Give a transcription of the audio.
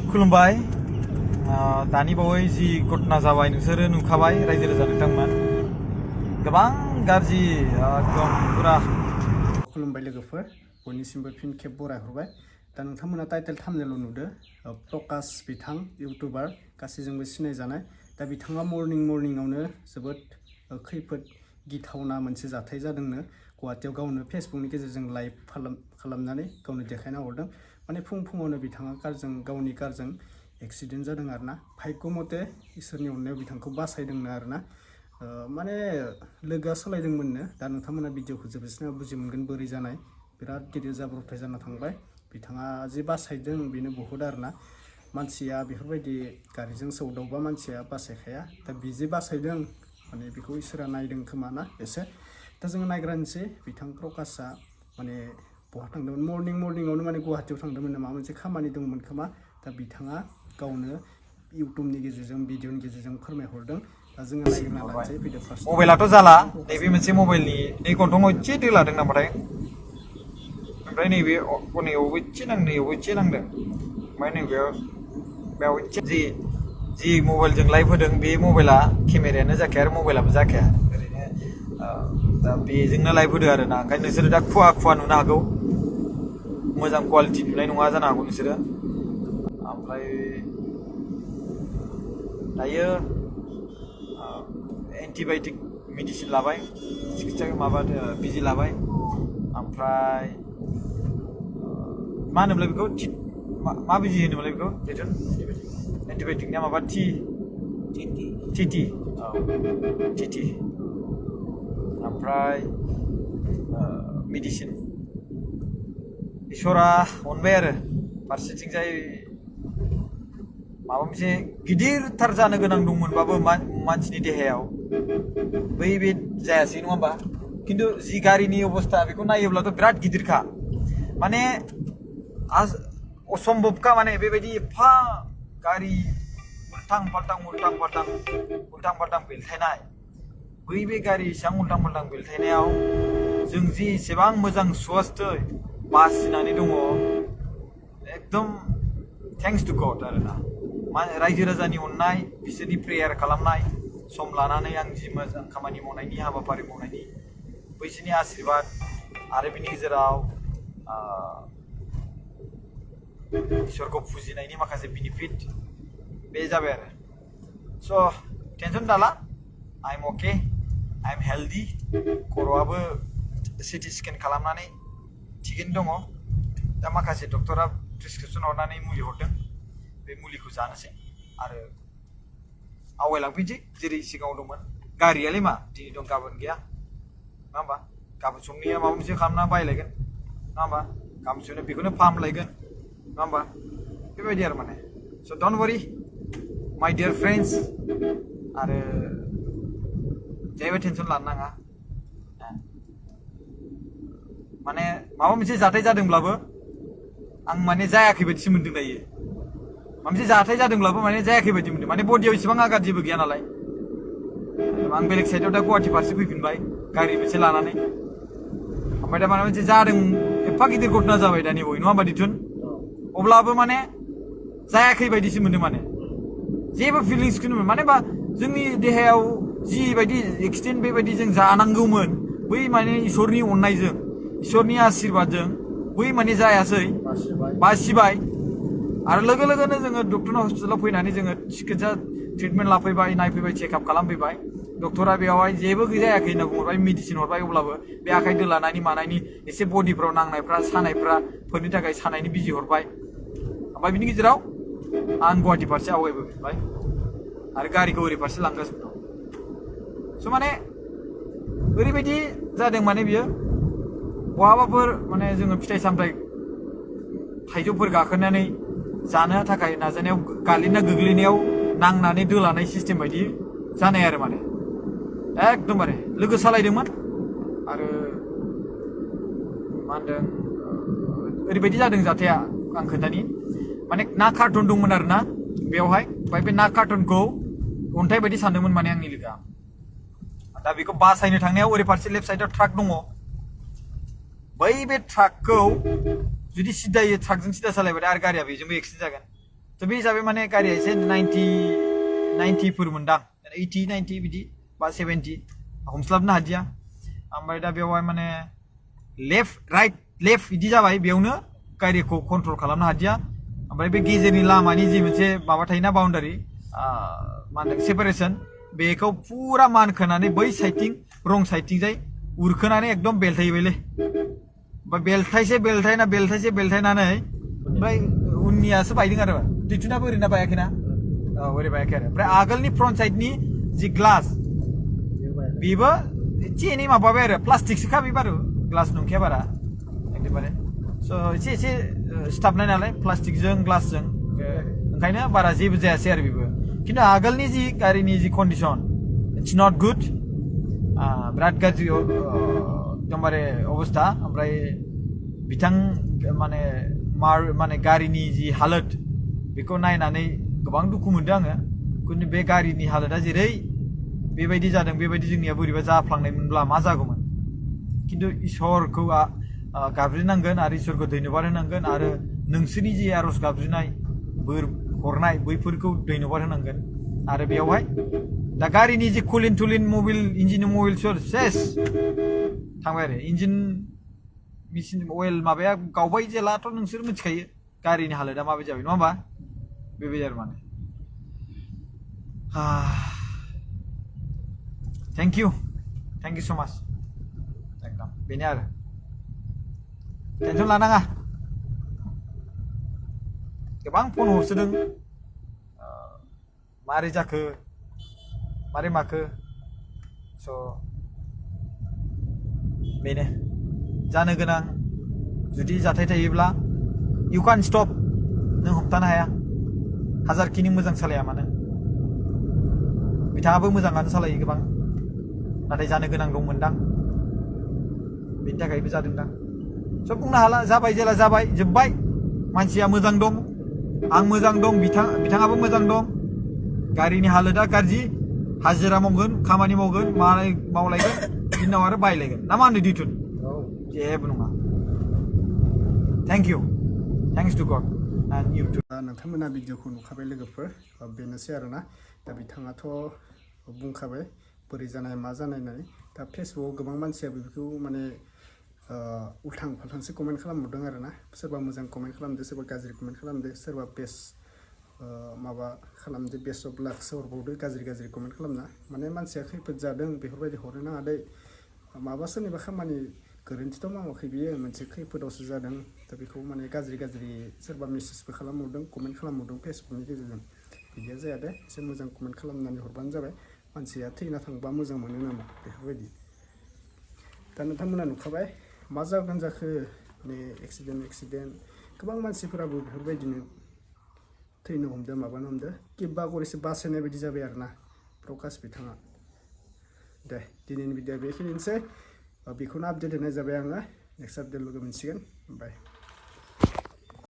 खुलुमबाय दानि बावै जि घटना जाबाय नोंसोरो नुखाबाय रायजो राजा नोंथांमोन गोबां गाज्रि एकदम पुरा खुलुमबाय लोगोफोर बयनिसिमबो फिन खेब बरायहरबाय दा नोंथांमोना टाइटेल थाम्बनेल नुदो प्रकाश बिथां इउटुबार गासैजोंबो सिनायजानाय दा बिथाङा मर्निंआवनो जोबोद खैफोद गिथावना मोनसे जाथाय जादोंनो गुवाहाटीयाव गावनो फेसबुकनि गेजेरजों लाइभ खालामनानै गावनो देखायना हरदों माने फुङावनो बिथाङा गावनि कारजों एक्सिडेन्ट जादों आरोना भाग्य मते इसोरनि अननायाव बिथांखौ बासायदोंनो आरोना माने लोगोआ सोलायदोंमोननो दा नोंथांमोना भिडिअखौ जोबोरैनो बुजि मोनगोन बोरै जानाय बिराद गिदिर जाब्रबथाय जाना थांबाय बिथाङा जे बासायदों बेनो बहुद आरोना मानसिया बेफोरबायदि गारिजों सौदावबा मानसिया बासायखाया दा बिजे बासायदों माने बेखौ इसोरा नायदों खोमा ना एसे दा जोङो नायग्रानोसै बिथां प्रकाशआ माने बहा थांदोंमोन मर्निंआवनो माने गुवाहाटीयाव थांदोंमोन माबा मोनसे खामानि दंमोन खोमा दा बिथाङा गावनो इउटुबनि गेजेरजों भिडिअनि गेजेरजों फोरमायहरदों दा जोङो नायग्रोना लानोसै भिडिअ फार्स्ट मबाइलाथ' जाला नैबे मोनसे मबाइलनि नै गन्थङाव एसे दोलादों नामाथाय ओमफ्राय नैबे गनायावबो एसे नांदों एसे नांदों ओमफ्राय बेयाव एसे जि मबाइलजों लाइभ होदों बे मबाइला केमेरायानो जाखाया आरो मबाइलाबो जाखाया ओरैनो दा बेजोंनो लाइभ होदो आरोना ओंखायनो नोंसोरो दा खुवा नुनो हागौ मोजां क्वालिटि नुनाय नङा जानो हागौ नोंसोरो ओमफ्राय दायो एन्टिबायटिक मेडिसिन लाबाय चिकित्सा माबा बिजि लाबाय ओमफ्राय मा होनोमोनलाय बेखौ मा बिजि होनोमोनलाय बेखौ जेथुन एन्टिबायटिकनिया माबा टिटि ओमफ्राय मेडिसिन इसोरा अनबाय आरो फारसेथिंजाय माबा मोनसे गिदिरथार जानो गोनां दंमोनबाबो मानसिनि देहायाव बे जायासै नङा होमबा खिन्थु जि गारिनि अबस्था बेखौ नायोब्लाथ' बिराद गिदिरखा माने असम्भबखा माने बेबायदि एफा गारि उल्थां फाल्थां बेलथायनाय बे गारि एसेबां उल्थां फाल्थां बेलथायनायाव जों जि एसेबां मोजां स्वास्थ्य बासिनानै दङ एकदम थेंक्स टु गड आरोना रायजो राजानि अननाय बिसोरनि प्रेयार खालामनाय सम लानानै आं जि मोजां खामानि मावनायनि हाबाफारि मावनायनि बैसोरनि आशीर्बाद आरो बिनि गेजेराव इसोरखौ फुजिनायनि माखासे बेनिफिट बे जाबाय आरो स' टेनसन दाला I am okay I am healthy खर'आबो सिटि स्केन खालामनानै थिगैनो दङ दा माखासे डक्टरा प्रेसक्रिपसन हरनानै मुलि हरदों बे मुलिखौ जानोसै आरो आवगायलांफिनसै जेरै सिगाङाव दंमोन गारियालाय मा दिनै दं गाबोन गैया नङा होमबा गाबोन समनिया माबा मोनसे खालामना बायलायगोन नङा होमबा गाबोन समनिया बेखौनो फाहामलायगोन नङा होमबा बेबायदि आरो माने स' डन्ट वरि माय डियार फ्रेन्ड्स आरो जेबो टेनसन लानो नाङा माने माबा मोनसे जाथाय जादोंब्लाबो आं माने जायाखै बायदिसो मोनदों दायो माबा मोनसे जाथाय जादोंब्लाबो माने जायाखै बायदि मोनदों माने बडियाव इसेबां आघात जेबो गैया नालाय आं बेलेग साइडआव दा गुवाहाटी फारसे फैफिनबाय गारि मोनसे लानानै ओमफ्राय दा माबा मोनसे जादों एफा गिदिर घटना जाबाय दानि बय नङा होमबा दिथुन अब्लाबो माने जायाखै बायदिसो मोनदों माने जेबो फिलिंसखौनो मोनो माने जोंनि देहायाव जिबायदि एक्सिडेन्ट बेबायदि जों जानांगौमोन बै माने इसोरनि अननायजों इसोरनि आशीर्बादजों बै माने जायासै बासिबाय आरो लोगोनो जोङो डक्टरनाव हस्पिटालाव फैनानै जोङो चिकित्सा ट्रिटमेन्ट लाफैबाय नायफैबाय चेकआप खालामफैबाय डक्टरा बेयावहाय जेबो जायाखै होनना बुंहरबाय मेडिसिन हरबाय अब्लाबो बे आखाइ दोलानायनि मानायनि एसे बडिफ्राव नांनायफ्रा सानायफोरनि थाखाय सानायनि बिजि हरबाय ओमफ्राय बिनि गेजेराव आं गुवाहाटी फारसे आवगायबोफिनबाय आरो गारिखौ ओरै फारसे लांगासिनो दं स' माने ओरैबायदि जादों माने बियो बहाबाफोर माने जोङो फिथाइ सामथाइ थाइजौफोर गाखोनानै जानो थाखाय नाजानायाव गोग्लैनायाव नांनानै दोलानाय सिस्टेम बायदि जानाय आरो माने एकदमबारे लोगो सालायदोंमोन आरो मा होनदों ओरैबायदि जादों जाथाया आं खोन्थानि माने ना कार्टुन दंमोन आरो ना बेवहाय ओमफ्राय बे ना कार्टुनखौ अन्थाइ बायदि सानदोंमोन माने आंनि लोगोआ दा बेखौ बासायनो थांनायाव ओरै फारसे लेफ्ट साइडआव ट्राक दङ बै बे ट्राकखौ जुदि सिदायै ट्राकजों सिदा सालायबाथाय आरो गारिया बेजोंबो एक्सिडेन्ट जागोन थ' बे हिसाबै माने गारिया एसे 90 फोर मोनदां 80 90 बिदि बा 70 हमस्लाबनो हादिया ओमफ्राय दा बेवहाय माने लेफ्ट राइट लेफ्ट बिदि जाबाय बेयावनो गारिखौ कन्ट्रल खालामनो हादिया ओमफ्राय बे गेजेरनि लामानि जि मोनसे माबा थायोना बाउन्डारि मा होनदों सेपारेसन बेखौ फुरा मानखोनानै बै साइडथिं रं साइडथिंजाय उरखोनानै एकदम बेलथायबायलै ओमफ्राय बेलथायनानै ओमफ्राय उननियासो बायदों आरो दैथुनाबो ओरैनो बायाखैना ओरै बायाखै आरो ओमफ्राय आगोलनि फ्रन्ट साइडनि जि ग्लास बेबो एसे एनै माबाबाय आरो प्लास्टिकसोखा बे बारु ग्लास नंखाया बारा एकदमबारे स' एसे सिथाबनाय नालाय प्लास्टिकजों ग्लासजों ओंखायनो बारा जेबो जायासै आरो बेबो खिन्थु आगोलनि जि गारिनि जि कन्डिसन इट्स नट गुड बिराद गाज्रि एकदमबारे अबस्था ओमफ्राय बिथां माने गारिनि जि हालोद बेखौ नायनानै गोबां दुखु मोनदों आङो खिन्थु बे गारिनि हालोदा जेरै बेबायदि जादों बेबायदि जोंनिया बोरैबा जाफ्लांनायमोनब्ला मा जागौमोन खिन्थु इसोरखौ गाबज्रिनांगोन आरो इसोरखौ धन्यबाद होनांगोन आरो नोंसोरनि जि आरज गाबज्रिनाय बोर हरनाय बैफोरखौ धन्यबाद होनांगोन आरो बेयावहाय दा गारिनि जि कुलिन टुलिन मबिल इन्जिन मबिल सेस थांबाय आरो इन्जिन मेचिन अइल माबाया गावबाय जेलाथ' नोंसोर मिथिखायो गारिनि हालोदा माबायदि जाबाय नङा होमबा बेबायदि आरो माने थेंक इउ स' माच एकदम बेनो आरो टेनसन लानाङा गोबां फन हरसोदों मारै जाखो मारै माखो स' बेनो जानो गोनां जुदि जाथाय थायोब्ला इउ कान स्टप नों हमथानो हाया हाजारखिनि मोजां सालाया मानो बिथाङाबो मोजाङानो सालायो गोबां नाथाय जानो गोनां दंमोनदां बेनि थाखायबो जादोंदां स' बुंनो हाला जाबाय जेला जाबाय जोब्बाय मानसिया मोजां दं आं मोजां दं बिथाङाबो मोजां दं गारिनि हालोदा गाज्रि हाजिरा मावगोन खामानि मावगोन मावलायगोन बिनि उनाव आरो बायलायगोन ना मा होनो दिथुन जेबो नङा थेंक्स टु गड एन्ड इउ टु नोंथांमोना भिडिअखौ नुखाबाय लोगोफोर बेनोसै आरोना दा बिथाङाथ' बुंखाबाय बोरै जानाय मा जानाय होननानै दा फेसबुकआव गोबां मानसिया बेफोरखौ माने उल्थां फाल्थांसो कमेन्ट खालामहरदों आरोना सोरबा मोजां कमेन्ट खालामदो सोरबा गाज्रि कमेन्ट खालामदो सोरबा माबा खालामदो बेस्ट अफ लाकसो हरबावदो गाज्रि कमेन्ट खालामना माने मानसिया खैफोद जादों बेफोरबायदि हरनो नाङा दै माबा सोरनिबा खामानि गोरोन्थिथ' मावाखै बियो मोनसे खैफोदावसो जादों दा बेखौ माने गाज्रि सोरबा मेसेजबो खालामहरदों कमेन्ट खालामहरदों फेसबुकनि गेजेरजों बिदिया जाया दे एसे मोजां कमेन्ट खालामनानै हरबानो जाबाय मानसिया थैना थांबा मोजां मोनो नामा बेफोरबायदि दा नोंथांमोना नुखाबाय मा जागोन जाखो माने एक्सिडेन्ट गोबां मानसिफोराबो बेफोरबायदिनो थैनो हमदों माबानो हमदों किबा गरैसो बासायनाय बायदि जाबाय आरोना प्रकाश बिथाङा दे दिनैनि भिडिअ बेखिनिसै बेखौनो आपडेट होनाय जाबाय आङो नेक्स्ट आपडेट लोगो मोनसिगोन बाय